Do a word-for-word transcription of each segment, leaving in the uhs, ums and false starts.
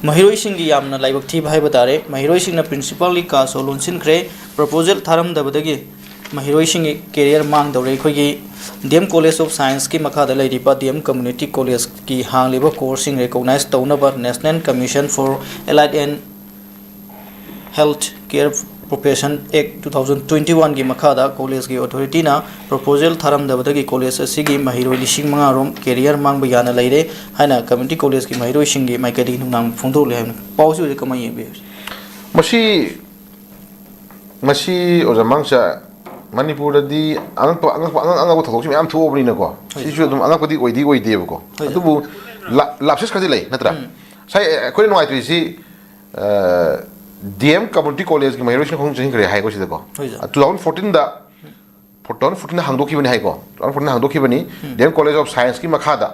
ꯃꯍꯩꯔꯣꯏꯁꯤꯡꯒꯤ ꯌꯥꯝꯅ ꯂꯥꯏꯕꯛ ꯊꯤꯕ ꯍꯥꯏꯕ ꯇꯥꯔꯦ꯫ ꯃꯍꯩꯔꯣꯏꯁꯤꯡꯅ principalꯒꯤ ꯀꯥꯁꯨ ꯂꯣꯟꯁꯤꯟꯈ꯭ꯔꯦ꯫ Proposal ꯊꯥꯔꯝꯗꯕꯗꯒꯤ ꯃꯍꯩꯔꯣꯏꯁꯤꯡꯒꯤ career ꯃꯥꯡꯗꯧꯔꯦ꯫ ꯑꯩꯈꯣꯏꯒꯤ D M College of Scienceꯀꯤ ꯃꯈꯥꯗ ꯂꯩꯔꯤꯕ D M Community Collegeꯀꯤ ꯍꯥꯡꯂꯤꯕ courseꯁꯤꯡ recognize ꯇꯧꯅꯕ National Commission for Allied and Health Care Profession Act two thousand twenty-oneꯒꯤ ꯃꯈꯥꯗ collegeꯀꯤ authorityꯅ proposal ꯊꯥꯔꯝꯗꯕꯗꯒꯤ college ꯑꯁꯤꯒꯤ ꯃꯍꯩꯔꯣꯏ ꯂꯤꯁꯤꯡ ꯃꯉꯥ ꯔꯣꯝ career ꯃꯥꯡꯕ ꯌꯥꯅ ꯂꯩꯔꯦ ꯍꯥꯏꯅ community collegeꯀꯤ ꯃꯍꯩꯔꯣꯏꯁꯤꯡꯒꯤ ꯃꯥꯏꯀꯩꯗꯒꯤ ꯅꯨꯡꯅꯥꯡꯕ ꯐꯣꯡꯗꯣꯛꯂꯤ ꯍꯥꯏꯕꯅꯤ꯫ ꯄꯥꯎꯁꯤ ꯍꯧꯖꯤꯛ ꯀꯃꯥꯏꯅ ꯌꯦꯡꯕꯤꯔꯤ? ꯃꯁꯤ ꯃꯁꯤ ꯑꯣꯖꯥ ꯃꯥꯡꯆꯥ, ꯃꯅꯤꯄꯨꯔꯗꯗꯤ ꯑꯉꯛꯄ ꯑꯉꯛꯄ ꯑꯉꯛ ꯑꯉꯛꯄ ꯊꯧꯗꯣꯛꯁꯤ ꯃꯌꯥꯝ ꯊꯣꯛꯑꯕꯅꯤꯅꯀꯣ꯫ ꯍꯣꯏ꯫ ꯁꯤꯁꯨ ꯑꯗꯨꯝ ꯑꯉꯛꯄꯗꯤ ꯑꯣꯏꯗꯤ ꯑꯣꯏꯗꯦꯕꯀꯣ꯫ ꯍꯣꯏ꯫ ꯑꯗꯨꯕꯨ ꯂꯥ- lapses ꯈꯔꯗꯤ ꯂꯩ ꯅꯠꯇ꯭ꯔꯥ? ꯎꯝ꯫ ꯉꯁꯥꯏ ꯑꯩꯈꯣꯏꯅ ꯅꯨꯡꯉꯥꯏꯇ꯭ꯔꯤꯁꯤ, ꯑ, D M Community Collegeꯀꯤ ꯃꯍꯩꯔꯣꯏꯁꯤꯡ ꯈꯣꯡ ꯆꯪꯁꯤꯟꯈ꯭ꯔꯦ ꯍꯥꯏꯀꯣ ꯁꯤꯗꯀꯣ꯫ ꯍꯣꯏ, ꯁꯥꯔ꯫ ꯑ, two thousand fourteenꯗ, two thousand fourteenꯗ ꯍꯥꯡꯗꯣꯛꯈꯤꯕꯅꯤ ꯍꯥꯏꯀꯣ꯫ Two thousand fourteenꯗ ꯍꯥꯡꯗꯣꯛꯈꯤꯕꯅꯤ꯫ Um. D M College of Scienceꯀꯤ ꯃꯈꯥꯗ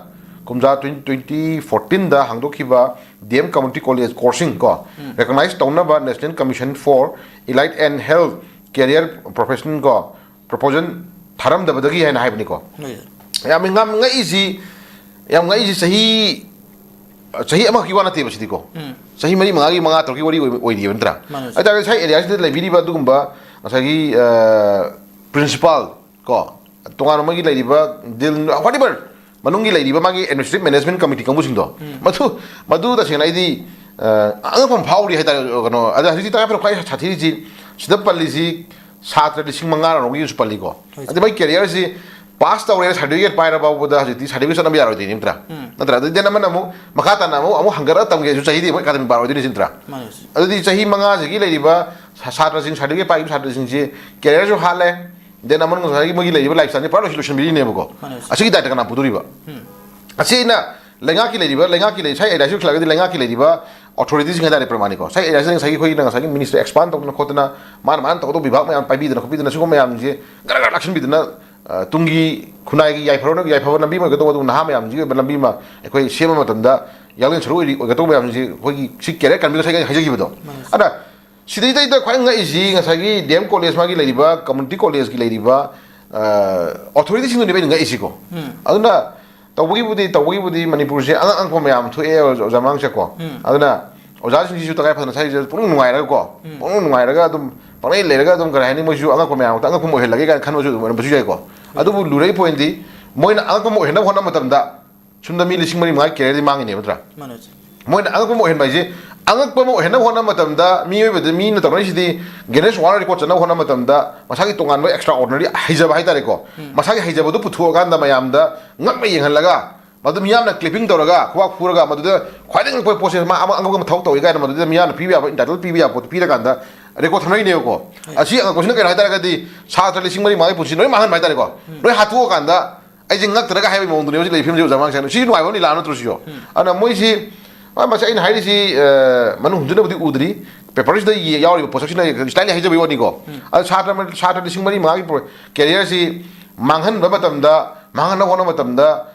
ꯀꯨꯝꯖꯥ twenty twenty fourteenꯗ ꯍꯥꯡꯗꯣꯛꯈꯤꯕ D M Community College courseꯁꯤꯡ ꯀꯣ, ꯎꯝ꯫ recognize ꯇꯧꯅꯕ National Commission for Allied and Health Career Profession ꯀꯣ, proposal ꯊꯥꯔꯝꯗꯕꯗꯒꯤ ꯍꯥꯏꯅ ꯍꯥꯏꯕꯅꯤꯀꯣ꯫ ꯍꯣꯏ, ꯁꯥꯔ꯫ ꯌꯥꯝ ꯉꯝ-, ꯉꯛꯏꯁꯤ, ꯌꯥꯝ ꯉꯛꯏꯁꯤ ꯆꯍꯤ, ꯆꯍꯤ ꯑꯃꯈꯛꯀꯤ ꯋꯥ ꯅꯠꯇꯦꯕ ꯁꯤꯗꯤꯀꯣ꯫ ꯎꯝ꯫ ꯆꯍꯤ ꯃꯔꯤ ꯃꯉꯥꯒꯤ ꯃꯉꯥ ꯇꯔꯨꯛꯀꯤ ꯋꯥꯔꯤ ꯑꯣꯏ-, ꯑꯣꯏꯔꯤꯕ ꯅꯠꯇ꯭ꯔꯥ? ꯃꯥꯅꯦ, ꯁꯥꯔ꯫ ꯍꯥꯏꯇꯥꯔꯦ, ꯉꯁꯥꯏ areaꯁꯤꯗ ꯂꯩꯕꯤꯔꯤꯕ ꯑꯗꯨꯒꯨꯝꯕ ꯉꯁꯥꯏꯒꯤ, ꯑ, principal ꯀꯣ, ꯇꯣꯉꯥꯟꯕ ꯑꯃꯒꯤ ꯂꯩꯔꯤꯕ deal, whatever, ꯃꯅꯨꯡꯒꯤ ꯂꯩꯔꯤꯕ ꯃꯥꯒꯤ administrative management committee ꯀꯥꯡꯕꯨꯁꯤꯡꯗꯣ, ꯎꯝ꯫ ꯃꯗꯨ, ꯃꯗꯨ ꯇꯁꯦꯡꯅ ꯑꯩꯗꯤ, ꯑ, ꯑꯉꯛꯄ ꯑꯃ ꯐꯥꯎꯔꯤ ꯍꯥꯏꯇꯥꯔꯦ꯫ ꯀꯩꯅꯣ, ꯑꯗ ꯍꯧꯖꯤꯛꯇꯤ ꯇꯉꯥꯏ ꯐꯗꯕ ꯈ꯭ꯋꯥꯏ ꯁꯥꯊꯤꯔꯤꯁꯤ, ꯁꯤꯗ ꯄꯜꯂꯤꯁꯤ ꯁꯥꯇ꯭ꯔ ꯂꯤꯁꯤꯡ ꯃꯉꯥ ꯔꯣꯝꯒꯤꯁꯨ ꯄꯜꯂꯤꯀꯣ꯫ ꯍꯣꯏ, ꯑꯗ ꯃꯣꯏ careerꯁꯤ pass ꯇꯧꯔꯦ, certificate ꯄꯥꯏꯔ ꯐꯥꯎꯕꯗ ꯍꯧꯖꯤꯛꯇꯤ certificate ꯆꯠꯅꯕ ꯌꯥꯔꯣꯏꯗꯣꯏꯅꯤ ꯅꯠꯇ꯭ꯔꯥ? ꯎꯝ꯫ ꯅꯠꯇ꯭ꯔꯥ? ꯑꯗꯨꯗꯤ ꯑꯃꯅ ꯑꯃꯨꯛ ꯃꯈꯥ ꯇꯥꯅ ꯑꯃꯨꯛ, ꯑꯃꯨꯛ ꯍꯪꯒꯠꯂꯒ ꯇꯝꯒꯦꯁꯨ ꯆꯍꯤꯗꯤ ꯑꯃꯨꯛ academic bar ꯑꯣꯏꯗꯣꯏꯅꯤ ꯅꯠꯇ꯭ꯔꯥ? ꯃꯥꯅꯦ, ꯁꯥꯔ꯫ ꯑꯗꯨꯗꯤ ꯆꯍꯤ ꯃꯉꯥꯁꯤꯒꯤ ꯂꯩꯔꯤꯕ ꯁꯥ-, ꯁꯥꯇ꯭ꯔꯁꯤꯡ, certificate ꯄꯥꯏꯈꯤꯕ ꯁꯥꯇ꯭ꯔꯁꯤꯡꯁꯤ careerꯁꯨ ꯍꯥꯠꯂꯦ, then ꯑꯃꯅ ꯉꯁꯥꯏꯒꯤ ꯃꯣꯏꯒꯤ ꯂꯩꯔꯤꯕ lifestyleꯁꯤ ꯄꯨꯔꯥ ꯂꯣꯏꯁꯤꯟ-, ꯂꯣꯏꯁꯤꯟꯕꯤꯔꯤꯅꯦꯕꯀꯣ꯫ ꯃꯥꯅꯦ, ꯁꯥꯔ꯫ ꯑꯁꯤꯒꯤ ꯗꯥꯏꯇ ꯀꯅꯥ ꯄꯨꯗꯣꯔꯤꯕ? ꯎꯝ꯫ ꯑꯁꯤ ꯑꯩꯅ ꯂꯩꯉꯥꯛꯀꯤ ꯂꯩꯔꯤꯕ, ꯂꯩꯉꯥꯛꯀꯤ ꯂꯩ-, ꯉꯁꯥꯏ ꯑꯦꯗꯥꯏꯁꯨ ꯈꯜꯂꯒꯗꯤ ꯂꯩꯉꯥꯛꯀꯤ ꯂꯩꯔꯤꯕ authorityꯁꯤꯡ ꯍꯥꯏꯇꯥꯔꯦ ꯄ꯭ꯔꯃꯥꯅꯤꯀꯣ꯫ ꯉꯁꯥꯏ ꯑꯦꯗꯥꯏꯁꯨ ꯉꯁꯥꯏꯒꯤ ꯑꯩꯈꯣꯏꯅ ꯉꯁꯥꯏꯒꯤ ministry expand ꯇꯧꯗꯅ ꯈꯣꯠꯇꯅ ꯃꯥꯅ, ꯃꯥꯅ ꯇꯧꯒꯗꯧꯕ ꯚꯥꯕ ꯃꯌꯥꯝ ꯄꯥꯏꯕꯤꯗꯅ ꯈꯣꯠꯄꯤꯗꯅ ꯁꯤꯒꯨꯝꯕ ꯃꯌꯥꯝꯁꯦ ꯒꯔ ꯒꯔ ꯂꯥꯛꯁꯤꯟꯕꯤꯗꯅ, ꯑ, ꯇꯨꯡꯒꯤ ꯈꯨꯟꯅꯥꯏꯒꯤ ꯌꯥꯏꯐꯔꯣꯟ-, ꯌꯥꯏꯐꯕ ꯂꯝꯕꯤ ꯑꯃ ꯑꯣꯏꯒꯗꯧꯕ, ꯑꯗꯨꯒ ꯅꯍꯥ ꯃꯌꯥꯝꯁꯤꯒꯤ ꯑꯣꯏꯕ ꯂꯝꯕꯤ ꯑꯃ ꯑꯩꯈꯣꯏ ꯁꯦꯝꯕ ꯃꯇꯝꯗ ꯌꯥꯡꯂꯦꯟ ꯁꯔꯨꯛ ꯑꯣꯏꯔꯤ-, ꯑꯣꯏꯒꯗꯧꯕ ꯃꯌꯥꯝꯁꯤ ꯑꯩꯈꯣꯏꯒꯤ ꯁꯤ career ꯀꯟꯕꯤꯗ ꯉꯁꯥꯏ ꯍꯥꯏꯖꯈꯤꯕꯗꯣ꯫ ꯃꯥꯅꯦ꯫ ꯑꯗ ꯁꯤꯗꯩꯗꯩꯗ ꯈ꯭ꯋꯥꯏ ꯉꯛꯏꯁꯤ ꯉꯁꯥꯏꯒꯤ D M College ꯃꯥꯒꯤ ꯂꯩꯔꯤꯕ community collegeꯀꯤ ꯂꯩꯔꯤꯕ, ꯑ, authorityꯁꯤꯡꯗꯨꯅꯦꯕ ꯑꯩꯅ ꯉꯛꯏꯁꯤꯀꯣ꯫ ꯎꯝ꯫ ꯑꯗꯨꯅ ꯇꯧꯕꯒꯤꯕꯨꯗꯤ ꯇꯧꯕꯒꯤꯕꯨꯗꯤ ꯃꯅꯤꯄꯨꯔꯁꯦ ꯑꯉꯛ ꯑꯉꯛꯄ ꯃꯌꯥꯝ ꯊꯣꯛꯑꯦ ꯑꯣꯖꯥ ꯃꯃꯥꯡꯁꯦꯀꯣ꯫ ꯎꯝ꯫ ꯑꯗꯨꯅ ꯑꯣꯖꯥꯁꯤꯡꯁꯤꯁꯨ ꯇꯉꯥꯏ ꯐꯗꯅ ꯁ꯭ꯋꯥꯏꯁꯤꯗ ꯄꯨꯛꯅꯤꯡ ꯅꯨꯡꯉꯥꯏꯔꯒꯀꯣ, ꯎꯝ꯫ ꯄꯨꯛꯅꯤꯡ ꯅꯨꯡꯉꯥꯏꯔꯒ ꯑꯗꯨꯝ ꯄꯪꯂꯩ ꯂꯩꯔꯒ ꯑꯗꯨꯝ, ꯀꯔꯤ ꯍꯥꯏꯅꯤ, ꯃꯣꯏꯁꯨ ꯑꯉꯛꯄ ꯃꯌꯥꯝ ꯑꯃꯇ ꯑꯉꯛꯄ ꯑꯃ ꯑꯣꯏꯍꯜꯂꯒꯦ ꯀꯥꯏꯅ ꯈꯟꯕꯁꯨ ꯑꯗꯨꯝ ꯑꯣꯏꯔꯝꯕꯁꯨ ꯌꯥꯏꯀꯣ꯫ ꯑꯗꯨꯕꯨ ꯂꯨꯔꯛꯏ ꯄꯣꯏꯟꯗꯤ, ꯃꯣꯏꯅ ꯑꯉꯛꯄ ꯑꯃ ꯑꯣꯏꯍꯟꯅꯕ ꯍꯣꯠꯅꯕ ꯃꯇꯝꯗ ꯁꯣꯝꯗ ꯃꯤ ꯂꯤꯁꯤꯡ ꯃꯔꯤ ꯃꯉꯥꯒꯤ ꯀꯦꯔꯤꯌꯔꯗꯤ ꯃꯥꯡꯉꯤꯅꯦꯕ, ꯅꯠꯇ꯭ꯔꯥ? ꯃꯥꯅꯦ꯫ ꯃꯣꯏꯅ ꯑꯉꯛꯄ ꯑꯃ ꯑꯣꯏꯍꯟꯕ ꯍꯥꯏꯁꯦ, ꯑꯉꯛꯄ ꯑꯃ ꯑꯣꯏꯍꯟꯅꯕ ꯍꯣꯠꯅꯕ ꯃꯇꯝꯗ, ꯃꯤꯑꯣꯏꯕꯗ ꯃꯤꯅ ꯇꯧꯅꯔꯤꯁꯤꯗꯤ, ꯒꯦꯅꯦꯁ ꯋꯥꯔꯜ ꯔꯦꯀꯣꯔꯠ ꯆꯠꯅꯕ ꯍꯣꯠꯅꯕ ꯃꯇꯝꯗ ꯃꯁꯥꯒꯤ ꯇꯣꯉꯥꯟꯕ ꯑꯦꯛꯁꯇ꯭ꯔꯥ ꯑꯣꯔꯗꯤꯅꯔꯤ ꯍꯩꯖꯕ ꯍꯥꯏꯇꯥꯔꯦꯀꯣ꯫ ꯎꯝ꯫ ꯃꯁꯥꯒꯤ ꯍꯩꯖꯕꯗꯨ ꯄꯨꯊꯣꯛꯑꯀꯥꯟꯗ ꯃꯌꯥꯝꯗ ꯉꯛꯅ ꯌꯦꯡꯍꯜꯂꯒ, ꯃꯗꯨ ꯃꯤꯌꯥꯝꯅ ꯀ꯭ꯂꯦꯄꯤꯡ ꯇꯧꯔꯒ, ꯈꯨꯕꯥꯛ ꯈꯨꯔꯒ, ꯃꯗꯨꯗ ꯈ꯭ꯋꯥꯏꯗꯒꯤ ꯉꯛꯄ ꯄꯣꯠꯁꯦ ꯃꯥ ꯑꯃ ꯑꯉꯛꯄ ꯑꯃ ꯊꯕꯛ ꯇꯧꯏ ꯀꯥꯏꯅ ꯃꯗꯨꯗ ꯃꯤꯌꯥꯝꯅ ꯄꯤꯕ ꯌꯥꯕ, ꯏꯟꯇꯥꯏꯇꯜ ꯄꯤꯕ ꯌꯥꯕ ꯄꯣꯠꯇꯨ ꯄꯤꯔꯀꯥꯟꯗ ꯔꯦꯀꯣꯔꯠ ꯊꯝꯅꯔꯤꯅꯦꯕꯀꯣ꯫ ꯍꯣꯏ꯫ ꯑꯁꯤ ꯑꯉꯛꯄꯁꯤꯅ ꯀꯩꯅꯣ ꯍꯥꯏꯇꯥꯔꯒꯗꯤ, ꯁꯥꯇ꯭ꯔ ꯂꯤꯁꯤꯡ ꯃꯔꯤ ꯃꯉꯥꯒꯤ ꯄꯨꯟꯁꯤ ꯂꯣꯏ ꯃꯥꯡꯍꯟꯕ ꯍꯥꯏꯇꯥꯔꯦꯀꯣ꯫ ꯎꯝ꯫ ꯂꯣꯏ ꯍꯥꯠꯇꯣꯛꯑꯀꯥꯟꯗ ꯑꯩꯁꯦ ꯉꯛꯇ꯭ꯔꯒ ꯍꯥꯏꯕꯒꯤ ꯃꯑꯣꯡꯗꯨꯅꯦ ꯍꯧꯖꯤꯛ ꯂꯩꯔꯤ ꯐꯤꯕꯝꯁꯦ ꯑꯣꯖꯥ ꯃꯃꯥꯡꯁꯦ꯫ ꯁꯤ ꯅꯨꯡꯉꯥꯏꯕ ꯑꯃ ꯂꯤꯂꯥ ꯅꯠꯇ꯭ꯔꯣ ꯁꯤꯁꯨ? ꯎꯝ꯫ ꯑꯗꯨꯅ ꯃꯣꯏꯁꯤ, ꯃꯥ-, ꯃꯁꯤ ꯑꯩꯅ ꯍꯥꯏꯔꯤꯁꯤ, ꯑ, ꯃꯅꯨꯡ ꯍꯟꯖꯤꯟꯅꯕꯨꯗꯤ ꯎꯗ꯭ꯔꯤ, ꯄꯦꯄꯔꯁꯤꯗ ꯌꯦ-, ꯌꯥꯎꯔꯤꯕ ꯄꯣꯠꯁꯛꯁꯤꯅ ꯁ꯭ꯂꯥꯏꯠꯂꯤ ꯍꯥꯏꯖꯕꯒꯤ ꯋꯥꯅꯤꯀꯣ꯫ ꯎꯝ꯫ ꯑꯗ ꯁꯥꯇ꯭ꯔ, ꯁꯥꯇ꯭ꯔ ꯂꯤꯁꯤꯡ ꯃꯔꯤ ꯃꯉꯥꯒꯤ ꯄ꯭ꯔꯣ-, ꯀꯦꯔꯤꯌꯔꯁꯤ ꯃꯥꯡꯍꯟꯕ ꯃꯇꯝꯗ, ꯃꯥꯡꯍꯟꯅꯕ ꯍꯣꯠꯅꯕ ꯃꯇꯝꯗ,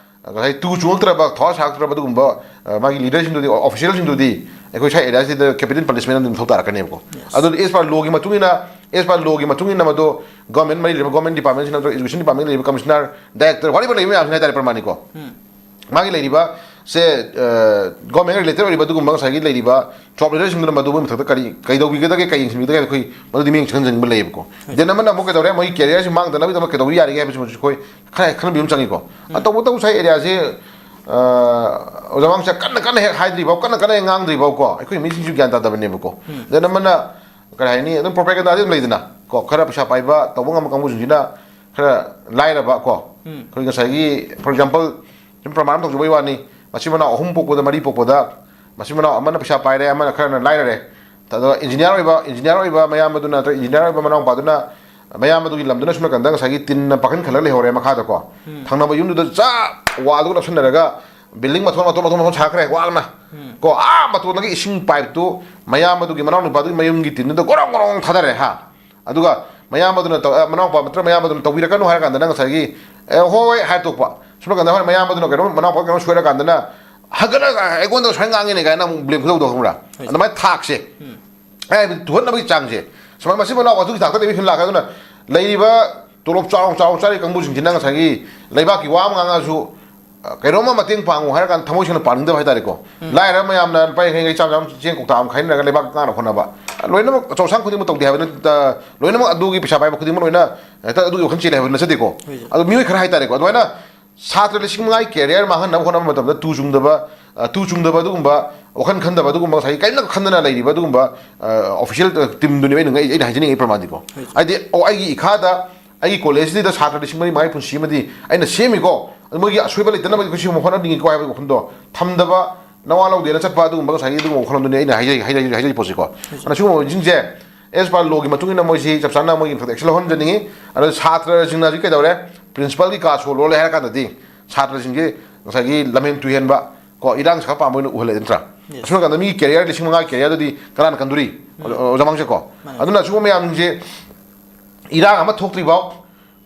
ꯉꯁꯥꯏ ꯇꯨ ꯆꯨꯡꯉꯛꯇ꯭ꯔꯕ, ꯊꯋꯥ ꯁꯥꯔꯛꯇ꯭ꯔꯕ ꯑꯗꯨꯒꯨꯝꯕ, ꯑ, ꯃꯥꯒꯤ ꯂꯤꯗꯔꯁꯤꯡꯗꯨꯗꯤ, ꯑꯣꯐꯤꯁꯤꯌꯦꯜꯁꯤꯡꯗꯨꯗꯤ ꯑꯩꯈꯣꯏ ꯁ꯭ꯋꯥꯏ ꯑꯦꯔꯤꯌꯥꯁꯤꯗ ꯀꯦꯄꯤꯇꯦꯜ ꯄꯅꯤꯁꯃꯦꯟ ꯑꯗꯨꯝ ꯃꯊꯧ ꯇꯥꯔꯛꯀꯅꯦꯕꯀꯣ꯫ Yes. ꯑꯗꯨꯗꯤ ꯑꯦꯁ ꯄꯥꯔ ꯂꯣꯒꯤ ꯃꯇꯨꯡ ꯏꯟꯅ, ꯑꯦꯁ ꯄꯥꯔ ꯂꯣꯒꯤ ꯃꯇꯨꯡ ꯏꯟꯅ ꯃꯗꯨ ꯒꯣꯔꯃꯦꯟ ꯃꯔꯤ ꯂꯩꯅꯕ, ꯒꯣꯔꯃꯦꯟ ꯗꯤꯄꯥꯔꯠꯃꯦꯟꯁꯤꯡ ꯅꯠꯇ꯭ꯔꯒ ꯏꯖꯨꯀꯦꯁꯟ ꯗꯤꯄꯥꯔꯠꯃꯦꯟ ꯂꯩꯔꯤꯕ ꯀꯃꯤꯁꯅꯔ, ꯗꯥꯏꯔꯦꯛꯇꯔ, whatever ꯂꯩꯕ ꯃꯌꯥꯝꯁꯤꯅ ꯍꯥꯏꯇꯥꯔꯦ, ꯄ꯭ꯔꯃꯥꯅꯤꯀꯣ꯫ ꯎꯝ꯫ ꯃꯥꯒꯤ ꯂꯩꯔꯤꯕ ꯁꯦ, ꯑ, ꯒꯣꯔꯃꯦꯟꯒ ꯔꯤꯂꯦꯇꯦꯠ ꯑꯣꯏꯔꯤꯕ ꯑꯗꯨꯒꯨꯝꯕ ꯉꯁꯥꯏꯒꯤ ꯂꯩꯔꯤꯕ ꯇꯣꯞ ꯂꯤꯗꯔꯁꯤꯡꯗꯨꯅ ꯃꯗꯨ ꯃꯣꯏ ꯃꯊꯛꯇ ꯀꯔꯤ ꯀꯩꯗꯧꯕꯤꯒꯗꯒꯦ, ꯀꯩ ꯌꯦꯡꯁꯤꯟꯕꯤꯒꯗꯒꯦ, ꯑꯩꯈꯣꯏ ꯃꯗꯨꯗꯤ ꯃꯤꯠꯌꯦꯡ ꯆꯪꯍꯟꯖꯅꯤꯡꯕ ꯂꯩꯌꯦꯕꯀꯣ꯫ ꯍꯣꯏ꯫ Then ꯑꯃꯅ ꯑꯃꯨꯛ ꯀꯩꯗꯧꯔꯦ, ꯃꯣꯏꯒꯤ ꯀꯦꯔꯤꯌꯔꯁꯤ ꯃꯥꯡꯗꯅꯕꯒꯤꯗꯃꯛ ꯀꯩꯗꯧꯕ ꯌꯥꯔꯤꯒꯦ ꯍꯥꯏꯕꯁꯤꯃꯁꯨ ꯑꯩꯈꯣꯏ ꯈꯔ ꯈꯟꯅꯕꯤꯕ ꯑꯃ ꯆꯪꯉꯤꯀꯣ꯫ ꯎꯝ꯫ ꯇꯧꯕꯇꯕꯨ ꯁꯥꯏ ꯑꯦꯔꯤꯌꯥꯁꯤ, ꯑ, ꯑꯣꯖꯥ ꯃꯃꯥꯡꯁꯦ ꯀꯟꯅ ꯀꯟꯅ ꯍꯦꯛ ꯍꯥꯏꯗ꯭ꯔꯤꯐꯥꯎ, ꯀꯟꯅ ꯀꯟꯅ ꯍꯦꯛ ꯉꯥꯡꯗ꯭ꯔꯤꯐꯥꯎꯀꯣ, ꯑꯩꯈꯣꯏ ꯃꯤꯁꯤꯡꯁꯨ ꯒ꯭ꯌꯥꯟ ꯇꯥꯗꯕꯅꯦꯕꯀꯣ꯫ ꯎꯝ꯫ Then ꯑꯃꯅ ꯀꯔꯤ ꯍꯥꯏꯅꯤ, ꯑꯗꯨꯝ ꯄ꯭ꯔꯣꯄꯦꯒꯦꯟꯗꯥꯗꯤ ꯑꯗꯨꯝ ꯂꯩꯗꯅ ꯀꯣ, ꯈꯔ ꯄꯩꯁꯥ ꯄꯥꯏꯕ ꯇꯧꯕ ꯉꯝꯕ ꯀꯥꯡꯕꯨꯁꯤꯡꯁꯤꯅ ꯈꯔ ꯂꯥꯏꯔꯕ ꯀꯣ, ꯎꯝ꯫ ꯑꯩꯈꯣꯏ ꯉꯁꯥꯏꯒꯤ, for example, ꯁꯨꯝ ꯄ꯭ꯔꯃꯥꯟ ꯑꯃ ꯇꯧꯖꯕꯒꯤ ꯋꯥꯅꯤ, ꯃꯆꯤꯟ ꯃꯅꯥꯎ ꯑꯍꯨꯝ ꯄꯣꯛꯄꯗ, ꯃꯔꯤ ꯄꯣꯛꯄꯗ, ꯃꯆꯤꯟ ꯃꯅꯥꯎ ꯑꯃꯅ ꯄꯩꯁꯥ ꯄꯥꯏꯔꯦ, ꯑꯃꯅ ꯈꯔꯅ ꯂꯥꯏꯔꯔꯦ꯫ ꯑꯗꯣ ꯏꯟꯖꯤꯅꯤꯌꯥꯔ ꯑꯣꯏꯕ, ꯏꯟꯖꯤꯅꯤꯌꯥꯔ ꯑꯣꯏꯕ ꯃꯌꯥꯝꯕꯗꯨꯅ, ꯅꯠꯇ꯭ꯔꯒ ꯏꯟꯖꯤꯅꯤꯌꯥꯔ ꯑꯣꯏꯕ ꯃꯅꯥꯎꯄꯥꯗꯨꯅ, ꯃꯌꯥꯝꯕꯗꯨꯒꯤ ꯂꯝꯗꯨꯅ ꯁꯨꯝ ꯅꯥꯀꯟꯗ ꯉꯁꯥꯏꯒꯤ ꯇꯤꯟꯅ ꯄꯥꯛꯍꯟ ꯈꯜꯂꯒ ꯂꯩꯍꯧꯔꯦ ꯃꯈꯥꯗꯀꯣ꯫ ꯎꯝ꯫ ꯊꯪꯅꯕ ꯌꯨꯝꯗꯨꯗ ꯆꯞ ꯋꯥꯜꯗꯨꯒ ꯅꯞꯁꯟꯅꯔꯒ ꯕꯤꯜꯗꯤꯡ ꯃꯊꯣꯟ, ꯃꯊꯣꯟ, ꯃꯊꯣꯟ, ꯃꯊꯣꯟ ꯁꯥꯈ꯭ꯔꯦ ꯋꯥꯡꯅ꯫ ꯎꯝ꯫ ꯀꯣ, ꯑꯥ ꯃꯇꯣꯟꯗꯒꯤ ꯏꯁꯤꯡ ꯄꯥꯏꯞꯇꯨ ꯃꯌꯥꯝꯕꯗꯨꯒꯤ ꯃꯅꯥꯎꯅꯨꯄꯥꯗꯨꯒꯤ ꯃꯌꯨꯝꯒꯤ ꯇꯤꯟꯗꯨꯗ ꯒꯣꯔꯣꯡ ꯒꯣꯔꯣꯡ ꯊꯥꯗꯔꯦ ꯍꯥ꯫ ꯑꯗꯨꯒ ꯃꯌꯥꯝꯕꯗꯨꯅ ꯇꯧ-, ꯑ, ꯃꯅꯥꯎꯄꯥ ꯅꯠꯇ꯭ꯔ ꯃꯌꯥꯝꯕꯗꯨꯅ ꯇꯧꯕꯤꯔꯛꯀꯅꯨ ꯍꯥꯏꯔ ꯀꯥꯟꯗꯅ ꯉꯁꯥꯏꯒꯤ, "ꯑꯦ, ꯍꯣꯏ, ꯍꯣꯏ" ꯍꯥꯏ ꯇꯣꯛꯄ꯫ ꯁꯣꯝ ꯅꯥꯀꯟꯗ ꯍꯣꯏ ꯃꯌꯥꯝꯕꯗꯨꯅ ꯀꯩꯅꯣꯝ, ꯃꯅꯥꯎꯄꯥ ꯀꯩꯅꯣꯝ ꯁꯣꯏꯔꯀꯥꯟꯗꯅ ꯍꯟꯒꯠꯂꯒ ꯑꯩꯉꯣꯟꯗ ꯁꯨꯃꯥꯏꯅ ꯉꯥꯡꯉꯤꯅꯦ ꯀꯥꯏꯅ ꯑꯃꯨꯛ ꯕ꯭ꯂꯦꯝ ꯈꯨꯗꯧ ꯇꯧ ꯈꯪꯕ꯭ꯔꯥ? ꯍꯣꯏ꯫ ꯑꯗꯨꯃꯥꯏꯅ ꯊꯥꯛꯁꯦ꯫ ꯎꯝ꯫ ꯑꯩ ꯍꯥꯏꯕꯗꯤ ꯇꯨꯍꯠꯅꯕꯒꯤ ꯆꯥꯡꯁꯦ꯫ ꯁꯨꯃꯥꯏꯅ ꯃꯁꯤ ꯃꯅꯥꯎ ꯑꯗꯨꯒꯤ ꯊꯥꯛꯇ ꯂꯩꯕ ꯐꯤꯕꯝ ꯂꯥꯛꯀꯦ꯫ ꯑꯗꯨꯅ ꯂꯩꯔꯤꯕ ꯇꯣꯂꯣꯞ ꯆꯥꯎ ꯆꯥꯎ ꯆꯥꯔꯤ ꯀꯥꯡꯕꯨꯁꯤꯡꯁꯤꯅ ꯉꯁꯥꯏꯒꯤ ꯂꯩꯕꯥꯛꯀꯤ ꯋꯥ ꯑꯃ ꯉꯥꯡꯉꯁꯨ ꯀꯩꯅꯣꯝꯃ ꯃꯇꯦꯡ ꯄꯥꯡꯉꯨ ꯍꯥꯏꯔ ꯀꯥꯟꯗ ꯊꯃꯣꯏ ꯁꯦꯡꯅ ꯄꯥꯡꯅꯤꯡꯗꯕ ꯍꯥꯏꯇꯥꯔꯦꯀꯣ꯫ ꯎꯝ꯫ ꯂꯥꯏꯔꯕ ꯃꯌꯥꯝꯅ ꯂꯨꯄꯥ ꯌꯥꯡꯈꯩ, ꯌꯥꯡꯈꯩ, ꯆꯥꯝꯃ, ꯆꯥꯝꯃ ꯆꯦꯡ ꯀꯧꯇꯥ ꯑꯃ ꯈꯥꯏꯅꯔꯒ ꯂꯩꯕꯥꯛ ꯉꯥꯛꯅꯕ ꯍꯣꯠꯅꯕ꯫ ꯂꯣꯏꯅꯃꯛ ꯑꯆꯧ ꯑꯁꯥꯡ ꯈꯨꯗꯤꯡꯃꯛ ꯇꯧꯗꯦ ꯍꯥꯏꯕ ꯅꯠꯇ, ꯂꯣꯏꯅꯃꯛ ꯑꯗꯨꯒꯤ ꯄꯩꯁꯥ ꯄꯥꯏꯕ ꯈꯨꯗꯤꯡꯃꯛ ꯂꯣꯏꯅ ꯍꯦꯛꯇ ꯑꯗꯨꯒꯤ ꯋꯥꯈꯜ ꯆꯦꯜꯂꯦ ꯍꯥꯏꯕ ꯅꯠꯆꯗꯦꯀꯣ꯫ ꯍꯣꯏ, ꯁꯥꯔ꯫ ꯑꯗꯣ ꯃꯤꯑꯣꯏ ꯈꯔ ꯍꯥꯏꯇꯥꯔꯦꯀꯣ, ꯑꯗꯨꯃꯥꯏꯅ ꯁꯥꯇ꯭ꯔ ꯂꯤꯁꯤꯡ ꯃꯉꯥꯒꯤ career ꯃꯥꯡꯍꯟꯅꯕ ꯍꯣꯠꯅꯕ ꯃꯇꯝꯗ ꯇꯨ ꯆꯨꯡꯗꯕ, ꯑ, ꯇꯨ ꯆꯨꯡꯗꯕ ꯑꯗꯨꯒꯨꯝꯕ ꯋꯥꯈꯜ ꯈꯟꯗꯕ ꯑꯗꯨꯒꯨꯝꯕ ꯉꯁꯥꯏꯒꯤ ꯀꯔꯤꯝꯇ ꯈꯟꯗꯅ ꯂꯩꯔꯤꯕ ꯑꯗꯨꯒꯨꯝꯕ, ꯑ, official, ꯑ, teamꯗꯨꯅꯦꯕ ꯑꯩꯅ, ꯑꯩꯅ ꯍꯥꯏꯖꯅꯤꯡꯉꯤ ꯄ꯭ꯔꯃꯥꯟꯗꯤꯀꯣ꯫ ꯍꯣꯏ, ꯁꯥꯔ꯫ ꯍꯥꯏꯗꯤ, ꯑꯣ, ꯑꯩꯒꯤ ꯏꯈꯥꯗ ꯑꯩꯒꯤ ꯀꯣꯂꯦꯖꯁꯤꯗ ꯁꯥꯇ꯭ꯔ ꯂꯤꯁꯤꯡ ꯃꯔꯤ ꯃꯉꯥꯒꯤ ꯄꯨꯟꯁꯤ ꯑꯃꯗꯤ ꯑꯩꯅ ꯁꯦꯝꯃꯤꯀꯣ, ꯑꯗꯨ ꯃꯣꯏꯒꯤ ꯑꯁꯣꯏꯕ ꯂꯩꯇꯅꯕ ꯑꯩꯈꯣꯏ ꯁꯤꯒꯨꯝꯕ ꯍꯣꯠꯅꯅꯤꯡꯉꯤꯀꯣ ꯍꯥꯏꯕꯒꯤ ꯋꯥꯈꯜꯗꯣ ꯊꯝꯗꯕ, ꯅꯋꯥ ꯂꯧꯗꯦꯅ ꯆꯠꯄ ꯑꯗꯨꯒꯨꯝꯕ ꯉꯁꯥꯏꯒꯤ ꯑꯗꯨꯒꯨꯝꯕ ꯋꯥꯈꯜꯂꯣꯟꯗꯨꯅꯤ ꯑꯩꯅ ꯍꯥꯏꯖꯔꯤ, ꯍꯥꯏꯖꯔꯤ, ꯍꯥꯏꯖꯔꯤ ꯄꯣꯠꯁꯤꯀꯣ꯫ ꯍꯣꯏ, ꯁꯥꯔ꯫ ꯑꯗꯨꯅ ꯁꯤꯒꯨꯝꯕꯁꯤꯡꯁꯦ as per lawꯒꯤ ꯃꯇꯨꯡ ꯏꯟꯅ ꯃꯣꯏꯁꯤ ꯆꯞ ꯆꯥꯅ ꯃꯣꯏꯒꯤ ꯃꯊꯛꯇ action ꯂꯧꯍꯟꯖꯅꯤꯡꯉꯤ꯫ ꯑꯗꯣ ꯁꯥꯇ꯭ꯔꯁꯤꯡꯅ ꯍꯧꯖꯤꯛ ꯀꯩꯗꯧꯔꯦ? Principalꯒꯤ ꯀꯥ ꯁꯣ ꯂꯣꯜꯂꯦ ꯍꯥꯏꯔ ꯀꯥꯟꯗꯗꯤ ꯁꯥꯇ꯭ꯔꯁꯤꯡꯁꯦ ꯉꯁꯥꯏꯒꯤ ꯂꯝꯍꯦꯟ ꯇꯨꯍꯦꯟꯕ ꯀꯣ, ꯏꯔꯥꯡ ꯁꯥꯒꯠ ꯄꯥꯝꯕ ꯑꯣꯏꯅ ꯎꯍꯜꯂꯦ ꯅꯠꯇ꯭ꯔꯥ? Yes. ꯑꯁꯨꯝ ꯀꯥꯟꯗ ꯃꯤꯒꯤ career ꯂꯤꯁꯤꯡ ꯃꯉꯥ careerꯗꯨꯗꯤ ꯀꯅꯥꯅ ꯀꯟꯗꯣꯔꯤ? ꯎꯝ꯫ ꯑꯣꯖꯥ ꯃꯥꯡꯖꯀꯣ꯫ ꯃꯥꯅꯦ꯫ ꯑꯗꯨꯅ ꯁꯤꯒꯨꯝꯕ ꯃꯌꯥꯝꯁꯦ ꯏꯔꯥꯡ ꯑꯃ ꯊꯣꯛꯇ꯭ꯔꯤꯐꯥꯎ,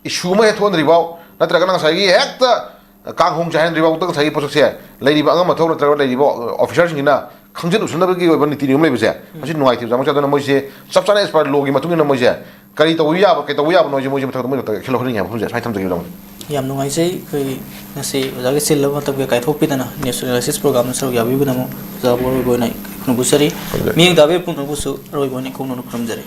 issue ꯑꯃ ꯍꯦꯛ ꯊꯣꯛꯍꯟꯗ꯭ꯔꯤꯐꯥꯎ, ꯅꯠꯇ꯭ꯔꯒꯅ ꯉꯁꯥꯏꯒꯤ ꯍꯦꯛꯇ ꯀꯥꯡꯍꯣꯡ ꯆꯥꯏꯍꯟꯗ꯭ꯔꯤꯐꯥꯎꯗ ꯉꯁꯥꯏꯒꯤ ꯄꯣꯠꯁꯛꯁꯦ ꯂꯩꯔꯤꯕ ꯑꯉꯝ ꯑꯊꯧ ꯅꯠꯇ꯭ꯔꯒ ꯂꯩꯔꯤꯕ officerꯁꯤꯡꯁꯤꯅ ꯈꯪꯖꯤꯟ ꯎꯁꯤꯟꯅꯕꯒꯤ ꯑꯣꯏꯕ ꯅꯤꯇꯤ ꯅꯤꯌꯣꯝ ꯂꯩꯕꯁꯦ, ꯎꯝ꯫ ꯃꯁꯤ ꯅꯨꯡꯉꯥꯏꯇꯦꯕ, ꯑꯣꯖꯥ ꯃꯥꯡꯖ꯫ ꯑꯗꯨꯅ ꯃꯣꯏꯁꯦ ꯆꯞ ꯆꯥꯅ as per lawꯒꯤ ꯃꯇꯨꯡ ꯏꯟꯅ ꯃꯣꯏꯁꯦ ꯀꯔꯤ ꯇꯧꯕ ꯌꯥꯕ, ꯀꯩ ꯇꯧꯕ ꯌꯥꯕꯅꯣ ꯍꯥꯏꯁꯦ ꯃꯣꯏꯁꯦ ꯃꯊꯛꯇ, ꯃꯣꯏ ꯃꯊꯛꯇ action ꯂꯧꯍꯟꯅꯤꯡꯉꯦ ꯍꯥꯏꯕ ꯋꯥꯐꯝꯁꯦ ꯁꯨꯃꯥꯏꯅ ꯊꯝꯖꯒꯦ, ꯑꯣꯖꯥ ꯃꯥꯡꯖ꯫ ꯌꯥꯝ ꯅꯨꯡꯉꯥꯏꯖꯩ꯫ ꯑꯩꯈꯣꯏ ꯉꯁꯤ ꯑꯣꯖꯥꯒꯤ ꯆꯤꯜꯂꯕ ꯃꯇꯝꯒꯤ ꯀꯥꯏꯊꯣꯛꯄꯤꯗꯅ news analysis programꯗ ꯁꯔꯨꯛ ꯌꯥꯕꯤꯕꯒꯤꯗꯃꯛ ꯑꯣꯖꯥꯕꯨ ꯑꯔꯣꯏꯕ ꯑꯣꯏꯅ ꯈꯨꯔꯨꯝꯖꯔꯤ꯫ ꯈꯨꯔꯨꯝꯖꯔꯤ꯫ ꯃꯤꯠꯌꯦꯡ ꯇꯥꯕꯤꯕ ꯄꯨꯝꯅꯃꯛꯄꯨꯁꯨ ꯑꯔꯣꯏꯕ ꯑꯣꯏꯅ ꯏꯀꯣꯛꯅꯅ ꯈꯨꯔꯨꯝꯖꯔꯤ꯫